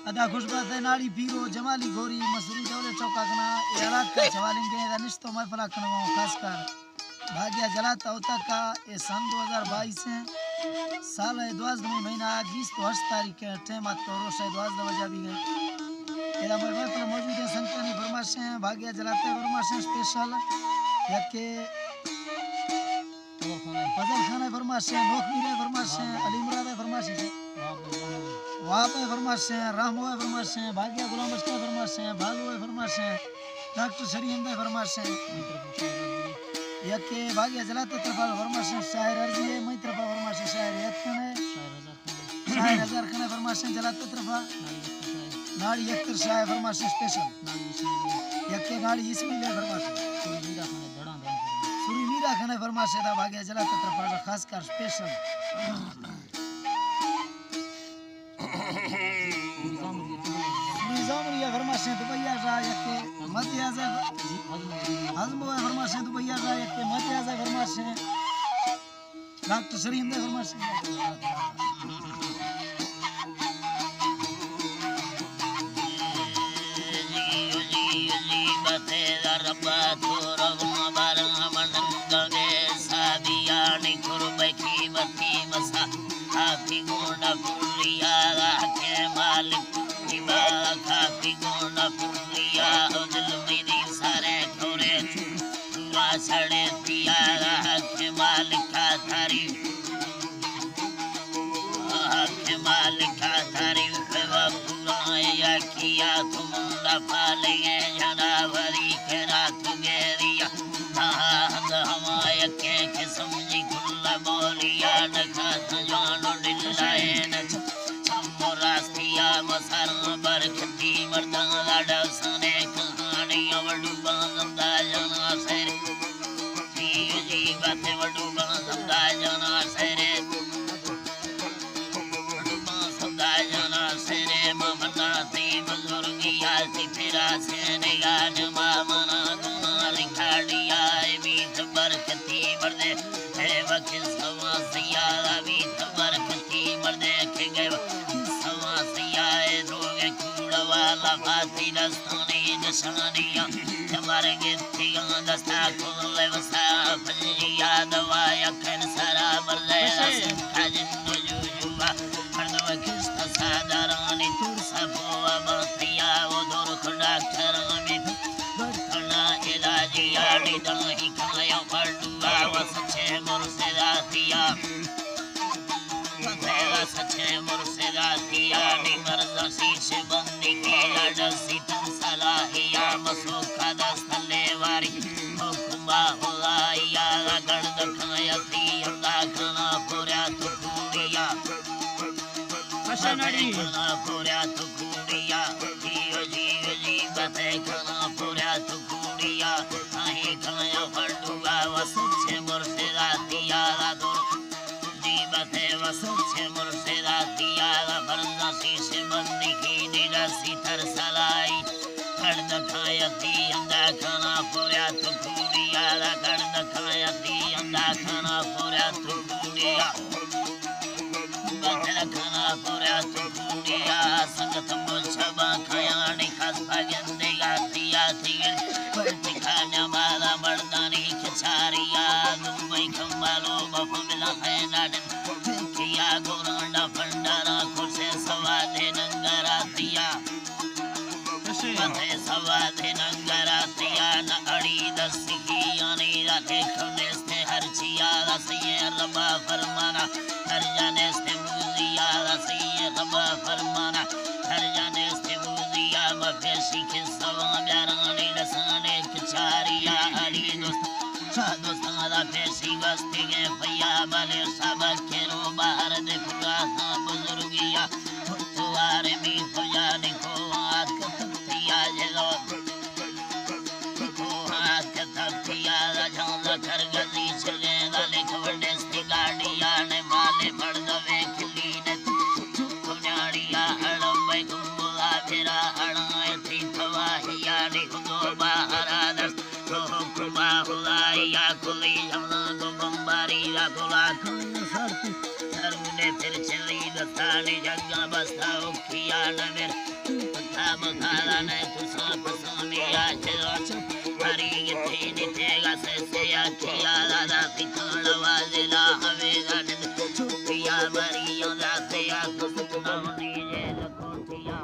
ادا خوش بات ہے ناڑی پیرو جمالی گوری مسری ڈولے چوکا کنا اے حالات کا سوالیں گے ادا نشتو محفلا کنو خاص کر بھاگیا جلاتا ہوتا کا اے سن دو ہزار بائیس ہیں، سال ہے دوازدہ مہینہ گیست و ہشت تاریخ ہے، ٹائم آتا روش ہے دوازدہ بجا بھی گئے۔ ادا مئے محفل موجود ہیں، سنگتانی فرمائشیں، بھاگیا جلاتے فرمائشیں اسپیشل، یکے فضل خان ءِ فرمائش ایں، نوخ میر ءِ فرمائش ایں، علی مراد ءِ فرمائش ایں، وہاب ءِ فرمائش ایں، رحمو ءِ فرمائش ایں، بھاگیا غلام بخش ءِ فرمائش ایں، بھالو ءِ فرمائش ایں، ڈاکٹر شری ہند ءِ فرمائش ایں۔ یکے بھاگیا جلات ءِ طرفا فرمائش ایں، شاعر عرضی ءِ، مئی طرفا فرمائش ایں، شاعر یتکن ءِ۔ شاعر ہزار خان ءِ فرمائش ایں جلات ءِ طرفا۔ ناڑی اختر شاہ ءِ فرمائش ایں اسپیشل۔ یکے ناڑی اسماعیل ءِ فرمائش ایں۔ سوری میرا خان ءِ فرمائش ایں، دا بھاگیا جلات ءِ طرفا خاص کر اسپیشل۔ سوری زامری ءِ فرمائش ایں دبئی ءَ را یکے مدیازہ۔ ہزمو ءِ فرمائش ایں دبئی ءَ را یکے مدیازہ فرمائش ایں۔ ڈاکٹر شری ہند ءِ فرمائش۔ سڑے تیارا حق مالکا تھاری، حق مالکا تھاری، و پورا یکیا تم دفالے جناوری کرا تو گیریا، ہما یکے قسم جی کل بولیا نکا جانو ڈلائے نچ۔ چم و راستیا مسر برکتی مردان لاڈا سنے کہانی وڈو بازم دا جنا سر۔ جی جی بات وڈو بازم دا جنا سر۔ وڈو بازم دا جنا سر۔ ممنا سی بزرگی آسی پھرا سے نگان مامنا دنا ریکارڈیا بیت برکتی مردے۔ اے وقت سوا سیارا بیت برکتی مردے کہ گئے سوا سیائے روگے کوڑ والا فاتی دستانی نشانیاں۔ جبر گتیاں دستا کل وسا پنجیا دوا یکن سرا برزے سکا جن جو جوا مردو کشت سادرانی تور سفو باتیا و دور خدا کرمی برکنا علاجیا ڈی داہی کایا پڑ و سچے مرشداتیا، و سچے مرشداتیا نی مرد شیش بندی کی لڈ سی تن صلاحیا مسوکا دست لیواری حکما خدایا گرد کایتی اندا کنا پوریا تو کوریا۔ کشا ناڑی۔ کنا پوریا تو کوریا، جیو جیو جی بتے کنا پوریا تو کوریا، آہی کنا فڑوا و سچے مرشداتیا را دور۔ جی بتے و سچے مرشداتیا را برزا شیش بندی کی نیلا سی تر سلائی۔ کڑد کایتی اندا کنا پوریا تو کوریا، کڑد کایتی اندا کنا پوریا تو کوریا۔ بدل کنا پورا تو کوریا، سنگت مچبا کیانی خاص پگندے گاتی آتی گڑ۔ پرتی کانا مالا مردانی کچاریا، دنبئی کمبالو بف بلا خینا ڈن۔ کیا گورانڈا پنڈارا کھوسے سوادے ننگراتیا۔ پتے سواد ننگراتیا نہ اڑی دستی آنی را دیکھ نیستے ہر چیا را سیے ربا فرمانا، ہر جا نیستے موزیا را سیے ربا فرمانا، ہر جا نیستے موزیا مفیشی قصہ و بیارانی لسانے کچاریا اڑی دوست شاہ دوستان را پیشی وستی گئے پیا بلے سبق کے رو باہر دے پورا سا بزرگیا۔ توار بی خجانی کو آت کتیا جلو۔ کو آت کتیا جلو کرگزی چلے دا لکھ ونڈستی گاڑیانے مالے پڑدوے کلینت۔ چپ نیاڑیا اڑم بے گمبلا پھرا اڑائے تھی تواہیانی خدو باہر آدست۔ تو حکما خدایا کلی جمنا کو بمباری را کلا کن سرتی۔ سرودے پھر چلی دستانی جگہ بستا اکیا نمر۔ پتا بکارا نئے تساں پسانی آچرا۔ ہری گتینی تیگا سے سے آچیا دادا فتان لوازی لا ہویدا۔ چھٹیا بری یودا سے آ کسک نونی جیل کوٹیا۔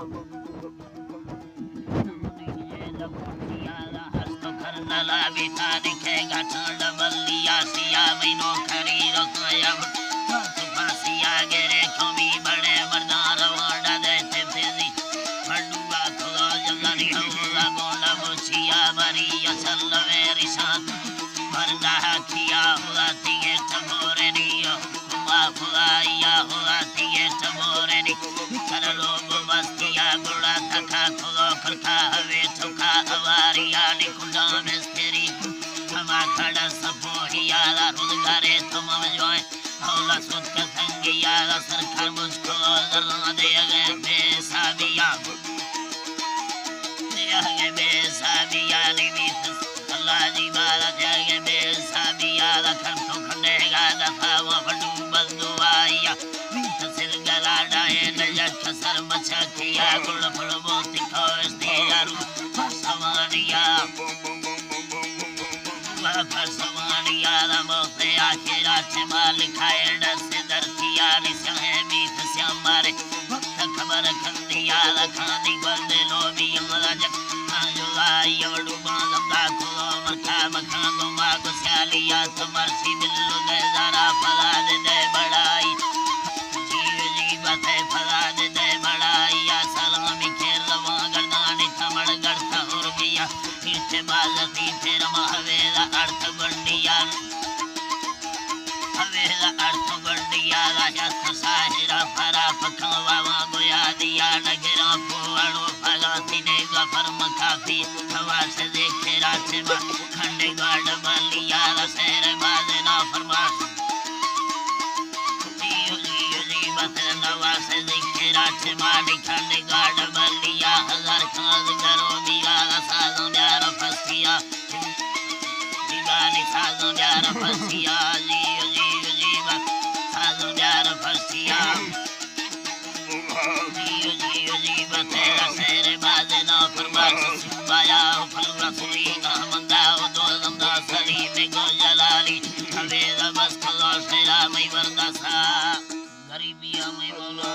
خدا خدا یا خدا تیے چبورنی، کر لوگ بستیا گڑا تکا کھلو کرتا ہوے چکا اواریا نی کڈام استری، ہما کھڑا سپوہیا روزگارے تمام جوائیں، اولا سوت کا سنگیا سرکار مجھ کو زرنا دے گئے بے حسابیا۔ دیگ بے حسابی یاری بیت۔ اللہ دی عبادت دیگ بے حسابی یاد کر تو کھنڈے گا دفا و بڈو بندو آیا۔ بیت سر گلا ڈائے نجک سر مچکیا گل پھل بوتی کوشتی یارو۔ سوانیا۔ پسوانی آدم سے آخرات مالک آئے ڈس درتی آلی سہمی سیامارے۔ وقت خبر کندی آل کھاندی گل دلو بھی امرا جب آجو آئی اوڑو بازم دا کھلو مرکا مکان دو ماگو سیالی آت مرسی بلو دے زارا فلا دے دے بڑائی۔ جی جی بتے فلا دے دے بڑائی۔ آ سلامی کھیر روان گردانی تھمڑ گڑتا اور بیا۔ پیچھے باز سی پھر ما ہویرا ارتھ گنڈیا۔ ہویرا ارتھ گنڈیا، راجا ساحرا پرا پکھاوا وا گویا دیا، نگرا پوڑو پگا تینے گا فرم کافی، ہوا سے دیکھے راچے ما کھنڈے گاڑ بالیا، سیر باز نا فرما۔ جیو جیو جی بس نواز ذکر آچ ماڑی کھنڈ گاڑ بلیا، ہزار کھاز گرو میرا سازوں بیار پسیا۔ دیوانی سازوں بیار پسیا، جیو جیو جی بس سازوں بیار پسیا۔ جیو جیو جی بس تیرا سیر باز نا فرماس سبایا، پھل رسولی احمد داؤ دو زمدا سلیم گو جلالی۔ اویدا بس کلو سیرا مئی ورداسا، غریبی مئی مولا۔